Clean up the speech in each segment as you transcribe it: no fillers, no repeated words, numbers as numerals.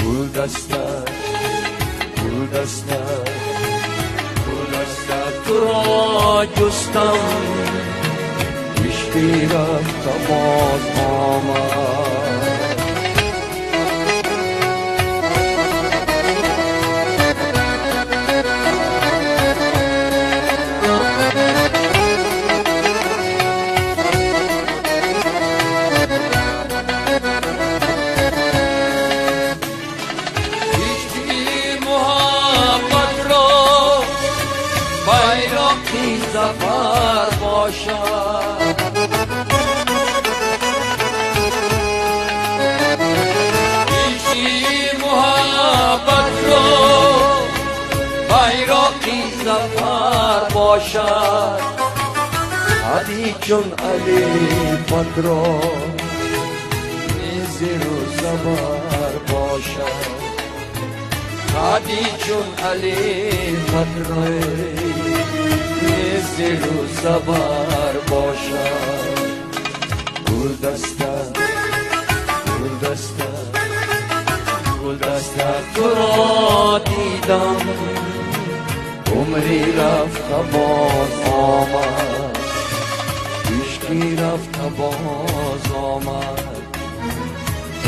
Гулдаста, гулдаста, гулдаста туро ҷустам, ишқи рафта боз омад. Зафар бошад, ишқи муҳаббатро байроқи зафар бошад. Ҳадӣ чун Али падро зеру забар бошад, ҳадӣ чун Али падро зеру забар бошад. Гулдаста, гулдаста, гулдаста туро дидам, умри рафта боз омад, ишқи рафта боз омад,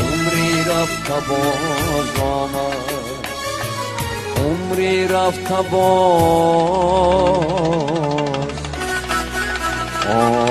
умри рафта боз омад, умри рафта боз омад.